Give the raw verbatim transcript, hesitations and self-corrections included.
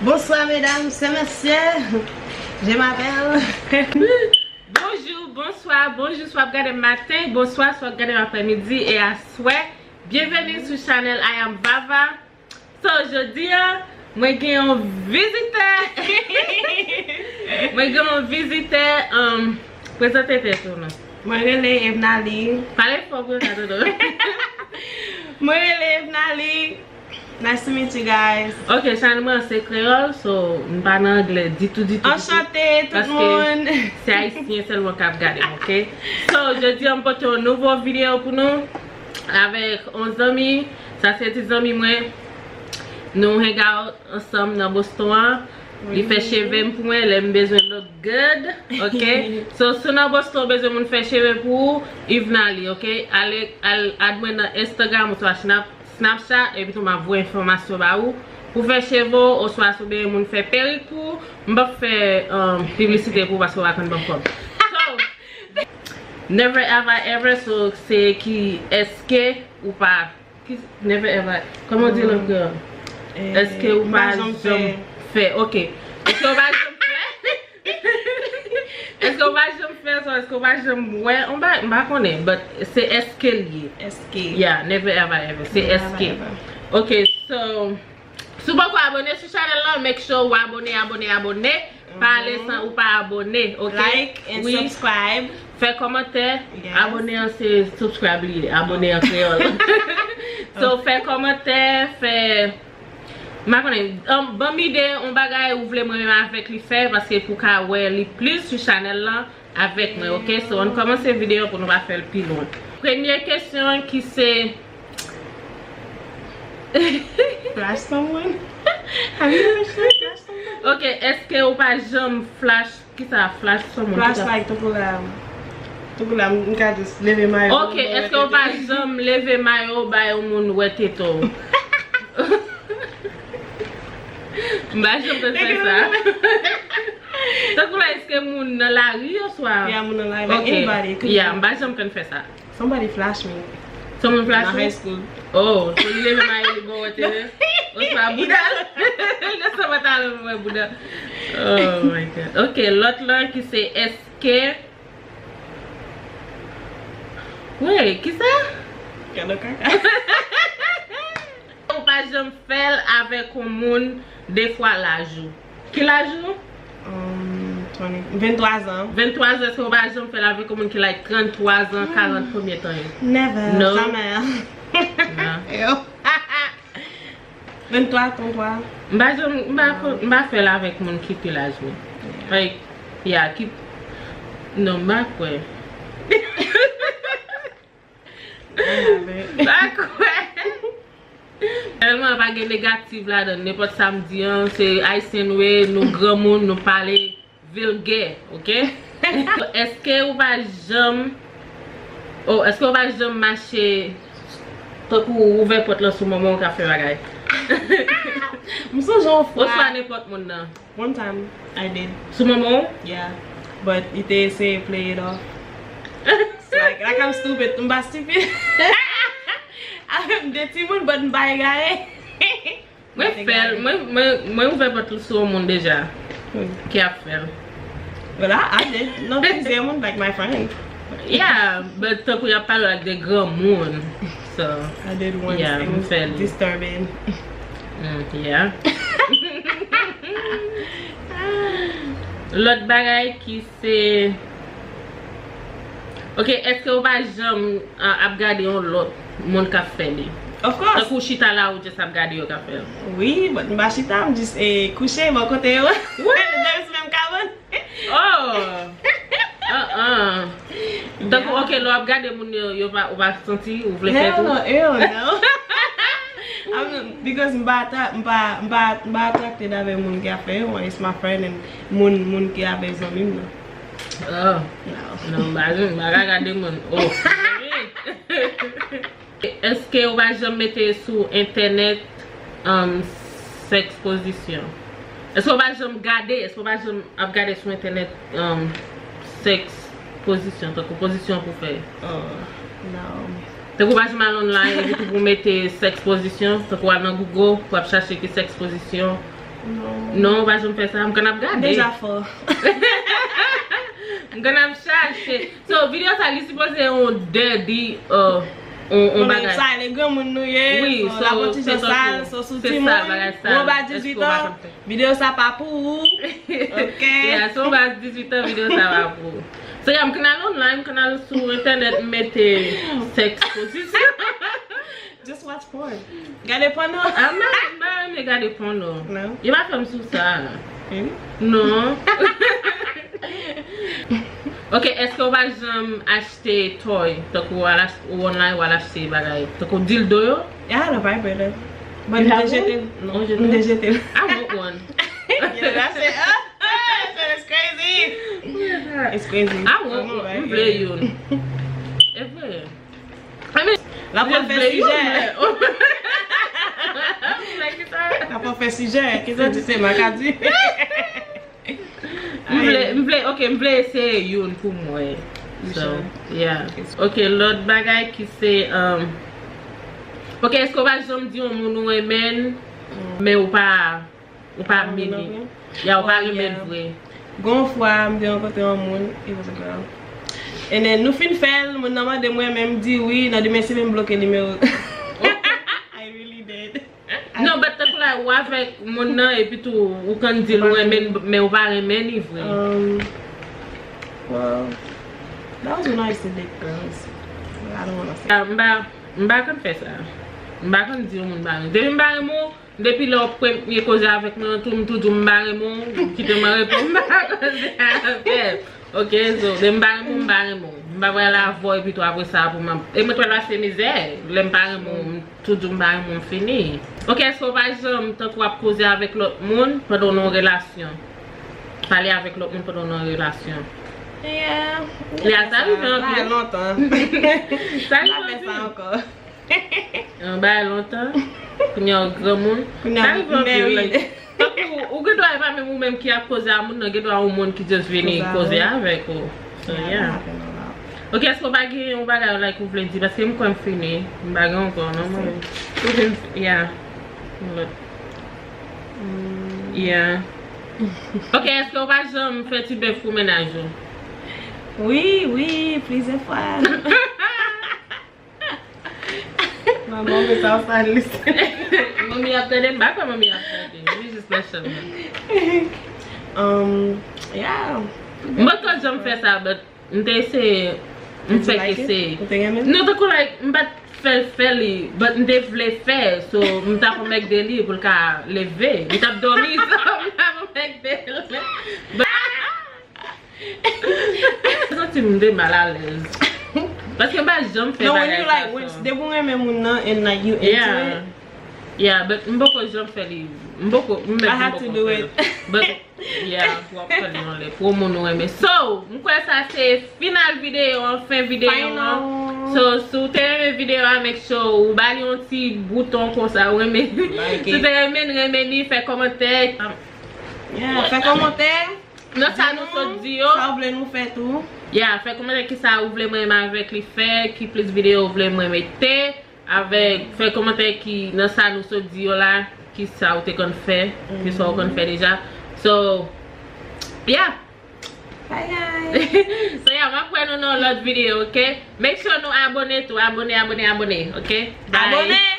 Bonsoir mesdames et messieurs, je m'appelle. Bonjou, bonswa, bonjou, swa w ap gade m maten, bonswa, swa w ap gade m aprèmidi e aswè. Byenveni sou chanèl I Am Vava. So, jodi a, mwen gen yon vizitè. Mwen gen yon vizitè, um, prezante tèt ou non. Mwen rele Evnalie. Pale fò pou yo ka tande w. Mwen rele Evnalie. Nice to meet you guys. Ok, chanèl mwen se kreyòl, so m pa nan anglè ditou, ditou, ditou. Anchante tout moun. Paske se ayisyen sèlman k ap gade m, ok? So, jodi a m pote yon nouvo videyo pou nou avèk yon zanmi. Sa se ti zanmi mwen. Nou hang out ansanm nan Boston an. Li fè cheve m pou mwen lè m bezwen look good, ok? So, si w nan Boston w bezwen moun fè cheve pou ou, Evnalie, ok? Ale, al add mwen nan Instagram oswa Snap, Snapchat, epi tou m ap voye enfòmasyon ba ou. Pou fè cheve w, oswa si w bezwen moun fè perik pou ou, m p ap fè, um, piblisite pou ou paske w pa konn ban m kòb. So, never have I ever, so se ki èske ou pa Ki, never ever. Kòman w di l an kreyòl? Èske ou pa janm fè? Ok. Èske ou pa janm fè? Èske ou pa janm fè sa? Èske ou pa janm wè? M pa, m pa konnen, but se èske l ye. Èske. Yeah, never ever ever. Se èske. Ok, so, si w poko abòne sou chanèl la, make sure ou abòne, abòne, abòne. Pa ale san ou pa abòne, ok? Like and subscribe. Fè kòmantè. Abòne an se subscribe li ye. Abòne an kreyòl. So, fè kòmantè, fè, m pa konnen, um, ban m ide, yon bagay ou vle mwen menm avèk li fè, paske pou ka wè li plis sou chanèl lan avèk mwen, ok? So, ann kòmanse videyo pou nou pa fè l pi lwen. Premye kesyon ki se Flash someone? Have you ever flash someone? Ok, èske ou pa janm flash, kisa flash someone? Flash, like, tankou la, tankou la, m ka just leve mayo. Ok, èske ou pa janm leve mayo bay yon moun wè tete w? M pa janm konn fè sa. Tankou la, èske moun nan lari oswa? Yeah, moun nan lari, like, anybody, it could be. Yeah, m pa janm konn fè sa. Somebody flash me. Someone flash you? Nan high school. Oh, so li leve mayo li bon wè tete? Oswa bouda l? Li sanble ta leve wè bouda. Oh my God. Ok, lòt lan ki se èske. Wait, kisa? Gade kaka. Ou pa janm fè l avèk yon moun de fwa laj ou. Ki laj ou? Um, twenty, vennntwa zan. Vennntwa zan, èske ou pa janm fè l avèk yon moun ki like tranntwa zan, karant premye tan yo? Never, jamais. Non. Vennntwa, tranntwa. M pa janm, m pa, m pa fè l avèk moun ki pi laj mwen. Like, yeah, ki, non, m pa kwè. M pa kwè. Tèlman pa gen negatif ladan. Nenpòt sa m di an, se ayisyen nou ye, nou granmoun, nou pale vilgè, ok? Èske ou pa janm, oh, èske ou pa janm mache tankou ou ouvè pòt lan sou manman w ka fè bagay? M sonje yon fwa. Oswa nenpòt moun nan. One time, I did. Sou manman w? Yeah. But li te eseye play it off. Like, like I'm stupid. M pa stupid. M de timoun, but m pa egare. Mwen fè l, mwen, mwen, mwen ouvè pòt sou yon moun deja. Ki ap fè l. Well, I, I did. Non, plizyè moun, like my friend. Yeah, but tankou y ap pale ak de granmoun. So, I did once. Yeah, it was disturbing. Mm, yeah. Lòt bagay ki se, ok, èske ou pa janm, ah, ap gade yon lòt moun k ap fè li? Of course. Tankou chita la ou just ap gade yo k ap fè l? Wi, but m pa chita, m just, eh, kouche bò kote yo. What? Dòmi sou menm kabann. Oh. Uh-uh. Tankou, ok, lè w ap gade moun yo, yo pa, ou pa santi, ou vle fè tou? Hell no, hell no. Because m pa, m pa, m pa, m pa attracted avè moun ki ap fè yo, it's my friend and moun, moun ki avè zanmi m nan. Oh. No. Non, m pa, m pa ka gade moun. Oh. Èske ou pa janm mete sou entènèt, um, sèks pozisyon? Èske ou pa janm gade, èske ou pa janm ap gade sou entènèt, um, sèks pozisyon, tankou pozisyon pou fè? Oh, no. Tankou w pa janm al online epi tou pou w mete sèks pozisyon, tankou w al nan Google, w ap chache ki sèks pozisyon. Non. Non, w pa janm fè sa, m konn ap gade. Deja fò. M konn ap chache. So, videyo sa, li sipoze yon dirty, uh, yon, yon bagay. Sa, lè granmoun nou ye, wi, so, so, l ap yon ti jan sal, so, sou timoun, ou anba dizuit an, videyo sa pa pou ou. Ok? Yeah, si w anba dizuit an, videyo sa pa pou ou. So, yeah, m konn al online, m konn al sou entènèt, m mete sèks pozisyon. Just watch porn. Gade pòno. Ah, m pa, m pa renmen gade pòno. Non? Yo pa fè m sou sa. Hmm? Non. Ok, èske w pa janm achte toy? Tankou w al ach-, ou online, w al achte bagay. Tankou dildo yo? Yeah, I had a vibrator. But m te jete l. Non, m te jete l. I want one. Yeah, that's it. Ah, ah, that is crazy. It's crazy. I want one. M vle youn. E vre. L ap fè sijè. L ap fè sijè. Kisa di se makadi? M vle, m vle, ok, m vle eseye youn pou mwen. So, yeah. Ok, lòt bagay ki se, um, ok, èske w pa janm di yon moun ou renmen l, men ou pa Ou pa renmen li. Ya, ou pa renmen l vre. Gon fwa, m te rankontre yon moun, it was a girl. And then, nou fin fè l, moun nan mande m renmen m, m di wi, nan demen simen m bloke nimewo l. I really did. Non, but tankou la, ou avèk moun nan, epi tou, ou konn di l ou renmen l, men ou pa renmen li vre. Um, well, that was when I used to date girls. But I don't wanna say. Ah, m pa, m pa konn fè sa. M pa konn di yon moun m pa renmen. Depi m pa renmen w, Depi lè w premye koze avèk mwen an tou, m tou di w m pa renmen w, kite mwen reponn, m pa koze avè w. Ok, so, depi m pa renmen w, m pa renmen w. M pa pral avè w epi tou apre sa pou m ap, e mwen t pral pase mizè. Lè m pa renmen w, m tou di w m pa renmen w, fini. Ok, èske w pa janm tankou w ap koze avèk lòt moun pandan w nan yon relasyon? Pale avèk lòt moun pandan w nan yon relasyon? Yeah. Ya, sa rive anpil. Sa rive anpil. Yon bagay lontan. Kounye a w granmoun. Sa rive anpil, like, tankou, ou gen dwa e pa menm ou menm ki ap koze a moun nan, gen dwa yon moun ki just vini koze avèk ou. So, yeah. Ok, èske w pa gen yon bagay, like, ou vle di? Paske m kwè m fini. M pa gen ankò, non, mwen. Ou fin, yeah. Yon lòt. Yeah. Ok, èske w pa janm fè ti bèf pou mennaj ou? Wi, wi, plizyè fwa. Manman, mwen sa w sa lis. Manmi ap tande, m pa kwè manmi ap tande. Li jis nan chanm nan. Um, yeah. M pa t janm fè sa, but m te eseye. M fèk eseye. Ou te renmen? Non, tankou, like, m pa t fè l fè li, but m te vle fè, so m t ap anmègde li pou l ka leve. M t ap dòmi, so m t ap anmègde l. But Santi m te malalèz. Paske m pa janm fè bagay sa. No, when you like, when, depi w renmen moun nan and, like, you into it. Yeah, but m poko janm fè li. M poko, m menm m poko fè li. But, yeah, w ap fè l yon lè pou moun ou renmen. So, m kwè sa se final videyo an, fen videyo an. So, si w te renmen videyo a, make sure ou ba li yon ti bouton konsa, ou renmen. Si w te renmen, renmen li, fè kòmantè. Yeah, fè kòmantè. Nan sa nou sot di yo. Sa w vle nou fè tou. Ya, fè kòmantè ki sa ou vle mwen menm avèk li fè, ki plis videyo ou vle mwen mete, avèk, fè kòmantè ki nan sa nou sot di yo la, ki sa ou te konn fè, ki sa ou konn fè deja. So, yeah. Bye, guys. So, yeah, m ap wè nou nan lòt videyo, ok? Make sure nou abone tou, abone, abone, abone, ok? Bye. Abone!